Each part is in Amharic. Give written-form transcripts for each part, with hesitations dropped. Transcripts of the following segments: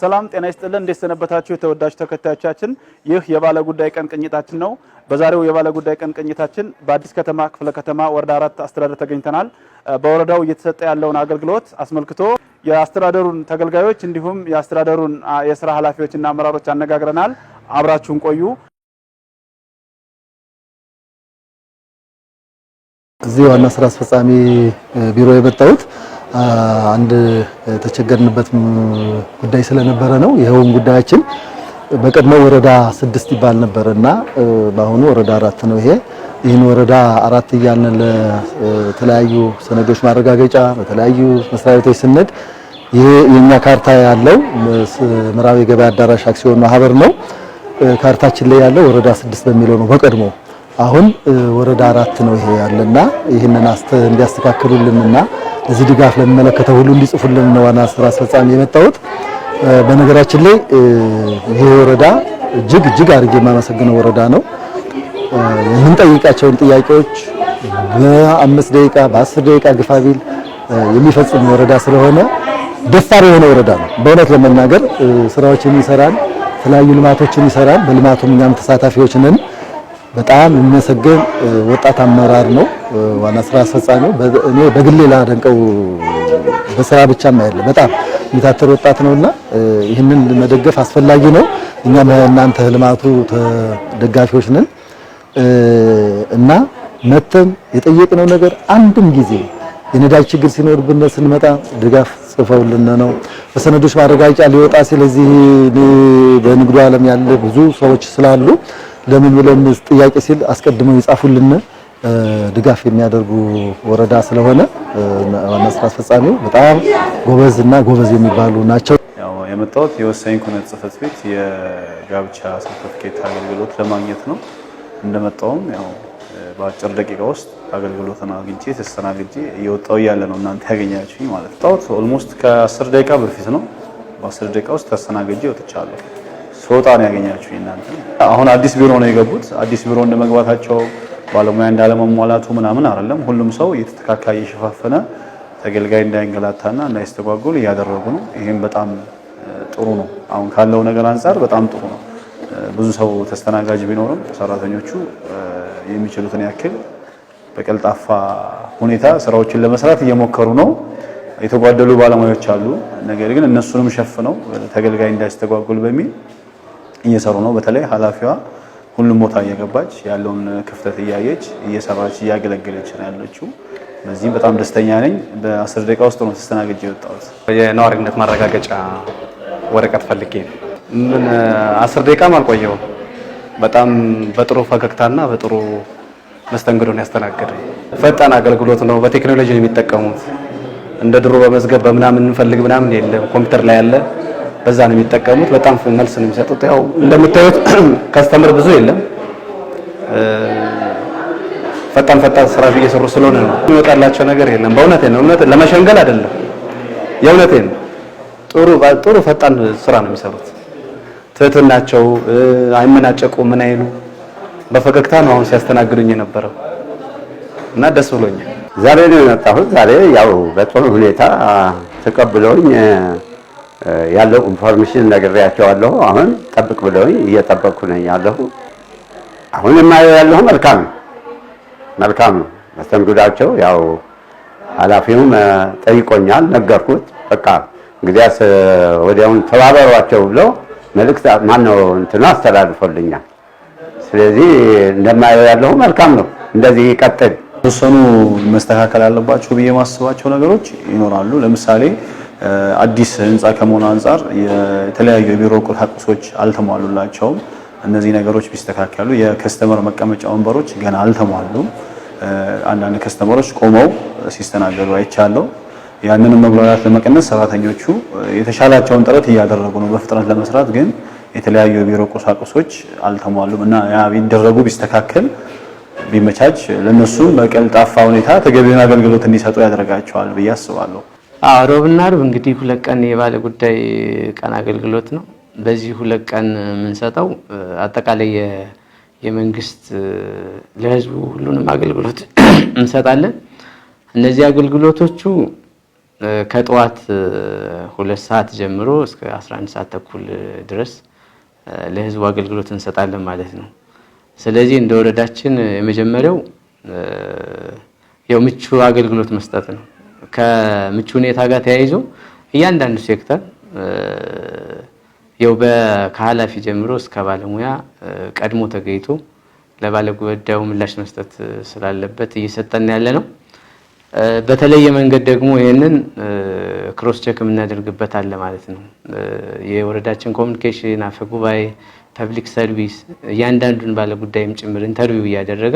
ሰላም ጤና ይስጥልን። እንዴት ሰነበታችሁ? የተወዳጁ ተከታዮቻችን፣ ይህ የባለ ጉዳይ ቀን ቅኝታችን ነው። በዛሬው የባለ ጉዳይ ቀን ቅኝታችን በአዲስ ከተማ ክፍለ ከተማ ወረዳ 4 አስተዳደር ተገኝተናል። በወረዳው እየተሰጠ ያለውን አገልግሎት አስመልክቶ የአስተዳደሩን ተገልጋዮች እንዲሁም የአስተዳደሩን የስራ ኃላፊዎችና አመራሮች አነጋግረናል። አብራችሁን ቆዩ። እዚህ ዋና ስራ አስፈጻሚ ቢሮ የመጣሁት አንድ የተቸገርንበት ጉዳይ ስለነበረ ነው። ይኸውም ጉዳያችን በቀድሞ ወረዳ 6 ይባል ነበር እና በአሁኑ ወረዳ 4 ነው። ይሄ ይህን ወረዳ 4 እያልን ለተለያዩ ሰነዶች ማረጋገጫ በተለያዩ መስሪያ ቤቶች ስንሄድ ይሄ የኛ ካርታ ያለው ምዕራብ የገበያ አዳራሽ አክሲዮን ማህበር ነው። ካርታችን ላይ ያለው ወረዳ 6 በሚለው ነው በቀድሞ። አሁን ወረዳ 4 ነው ይሄ ያለና ይህንን እንዲያስተካክሉልንና እዚህ ድጋፍ ለሚመለከተው ሁሉ እንዲጽፉልን ነው ዋና ስራ አስፈጻሚ የመጣሁት። በነገራችን ላይ ይሄ ወረዳ እጅግ እጅግ አድርጌ የማመሰግነው ወረዳ ነው። የምንጠይቃቸውን ጥያቄዎች በ5 ደቂቃ በ10 ደቂቃ ግፋ ቢል የሚፈጽም ወረዳ ስለሆነ ደፋር የሆነ ወረዳ ነው። በእውነት ለመናገር ስራዎችን ይሰራል፣ የተለያዩ ልማቶችን ይሰራል። በልማቱም እኛም ተሳታፊዎች ነን። በጣም የሚመሰገን ወጣት አመራር ነው ዋና ስራ አስፈጻሚው። እኔ በግሌ ላደንቀው በስራ ብቻም አይደለም፣ በጣም የሚታተር ወጣት ነውና ይህንን መደገፍ አስፈላጊ ነው። እኛም እናንተ ልማቱ ደጋፊዎች ነን እና መተን የጠየቅነው ነገር አንድም ጊዜ የነዳጅ ችግር ሲኖርብን ስንመጣ ድጋፍ ጽፈውልን ነው። በሰነዶች ማረጋገጫ ሊወጣ ስለዚህ በንግዱ ዓለም ያለ ብዙ ሰዎች ስላሉ ለምን ብለን ጥያቄ ሲል አስቀድመው ይጻፉልን ድጋፍ የሚያደርጉ ወረዳ ስለሆነ ዋና ስራ አስፈጻሚው በጣም ጎበዝና ጎበዝ የሚባሉ ናቸው። ያው የመጣሁት የወሳኝ ኩነት ጽሕፈት ቤት የጋብቻ ሰርተፍኬት አገልግሎት ለማግኘት ነው። እንደመጣሁም ያው በአጭር ደቂቃ ውስጥ አገልግሎትን አግኝቼ ተስተናግጄ እየወጣሁ እያለ ነው እናንተ ያገኛችሁኝ ማለት ነው። Almost ከ10 ደቂቃ በፊት ነው። በ10 ደቂቃ ውስጥ ተስተናግጄ ወጥቻለሁ። ስወጣ ነው ያገኛችሁኝ እናንተ። አሁን አዲስ ቢሮ ነው የገቡት። አዲስ ቢሮ እንደመግባታቸው ባለሙያ እንዳለመሟላቱ ምናምን አይደለም። ሁሉም ሰው እየተተካካ እየሸፋፈነ ተገልጋይ እንዳይንገላታና እንዳይስተጓጎል እያደረጉ ነው። ይሄም በጣም ጥሩ ነው። አሁን ካለው ነገር አንጻር በጣም ጥሩ ነው። ብዙ ሰው ተስተናጋጅ ቢኖርም ሰራተኞቹ የሚችሉትን ያክል በቀልጣፋ ሁኔታ ስራዎችን ለመስራት እየሞከሩ ነው። የተጓደሉ ባለሙያዎች አሉ። ነገር ግን እነሱንም ሸፍነው ተገልጋይ እንዳይስተጓጎል በሚል እየሰሩ ነው። በተለይ ኃላፊዋ ሁሉም ቦታ እየገባች ያለውን ክፍተት እያየች እየሰራች እያገለገለች ነው ያለችው። በዚህም በጣም ደስተኛ ነኝ። በ10 ደቂቃ ውስጥ ነው ተስተናግጄ የወጣሁት። የነዋሪነት ማረጋገጫ ወረቀት ፈልጌ ነው። ምን 10 ደቂቃም አልቆየሁም። በጣም በጥሩ ፈገግታና በጥሩ መስተንግዶ ነው ያስተናገደኝ። ፈጣን አገልግሎት ነው። በቴክኖሎጂ ነው የሚጠቀሙት። እንደ ድሮ በመዝገብ በምናምን እንፈልግ ምናምን የለም። ኮምፒውተር ላይ ያለ በዛ ነው የሚጠቀሙት። በጣም መልስ ነው የሚሰጡት። ያው እንደምታዩት customer ብዙ የለም። ፈጣን ፈጣን ስራ እየሰሩ ስለሆነ ነው የሚወጣላቸው ነገር የለም። በእውነቴ ነው። እውነት ለመሸንገል አይደለም፣ የእውነቴ ነው። ጥሩ ጥሩ ፈጣን ስራ ነው የሚሰሩት። ትህትናቸው፣ አይመናጨቁ፣ ምን አይሉ፣ በፈገግታ ነው አሁን ሲያስተናግዱኝ የነበረው እና ደስ ብሎኛል። ዛሬ ነው የመጣሁት። ዛሬ ያው በጥሩ ሁኔታ ተቀብለውኝ ያለው information ነግሬያቸዋለሁ። አሁን ጠብቅ ብለውኝ እየጠበቅኩ ነኝ ያለሁ። አሁን የማየው ያለሁ መልካም ነው፣ መልካም ነው መስተንግዷቸው። ያው ኃላፊውም ጠይቆኛል፣ ነገርኩት። በቃ እንግዲያስ ወዲያውን ተባበሯቸው ብለው መልእክት ማነው እንትኑ አስተላልፎልኛል። ስለዚህ እንደማየው ያለሁ መልካም ነው፣ እንደዚህ ይቀጥል። የተወሰኑ መስተካከል አለባቸው ብዬ ማስባቸው ነገሮች ይኖራሉ። ለምሳሌ አዲስ ህንፃ ከመሆኑ አንጻር የተለያዩ የቢሮ ቁሳቁሶች አልተሟሉላቸውም። እነዚህ ነገሮች ቢስተካከሉ፣ የ customer መቀመጫ ወንበሮች ገና አልተሟሉም። አንዳንድ customer ኦች ቆመው ሲስተናገዱ አይቻለሁ። ያንንም መጉላላት ለመቀነስ ሰራተኞቹ የተሻላቸውን ጥረት እያደረጉ ነው በፍጥነት ለመስራት። ግን የተለያዩ የቢሮ ቁሳቁሶች አልተሟሉም እና ያ ቢደረጉ ቢስተካከል ቢመቻች ለነሱም በቀልጣፋ ሁኔታ ተገቢውን አገልግሎት እንዲሰጡ ያደርጋቸዋል ብዬ አስባለሁ። አዎ፣ ሮብና አርብ እንግዲህ 2 ቀን የባለ ጉዳይ ቀን አገልግሎት ነው። በዚህ 2 ቀን የምንሰጠው አጠቃላይ የመንግስት ለህዝቡ ሁሉንም አገልግሎት እንሰጣለን። እነዚህ አገልግሎቶቹ ከጠዋት 2 ሰዓት ጀምሮ እስከ 11 ሰዓት ተኩል ድረስ ለህዝቡ አገልግሎት እንሰጣለን ማለት ነው። ስለዚህ እንደ ወረዳችን የመጀመሪያው ያው ምቹ አገልግሎት መስጠት ነው። ከምቹ ሁኔታ ጋር ተያይዞ እያንዳንዱ ሴክተር ያው ከኃላፊ ጀምሮ እስከ ባለሙያ ቀድሞ ተገኝቶ ለባለ ጉዳዩ ምላሽ መስጠት ስላለበት እየሰጠን ያለ ነው። በተለየ መንገድ ደግሞ ይህንን cross check የምናደርግበት አለ ማለት ነው። የወረዳችን communication፣ አፈ ጉባኤ፣ public service እያንዳንዱን ባለ ጉዳይም ጭምር interview እያደረገ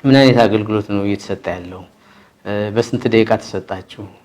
ምን አይነት አገልግሎት ነው እየተሰጠ ያለው፣ በስንት ደቂቃ ተሰጣችሁ፣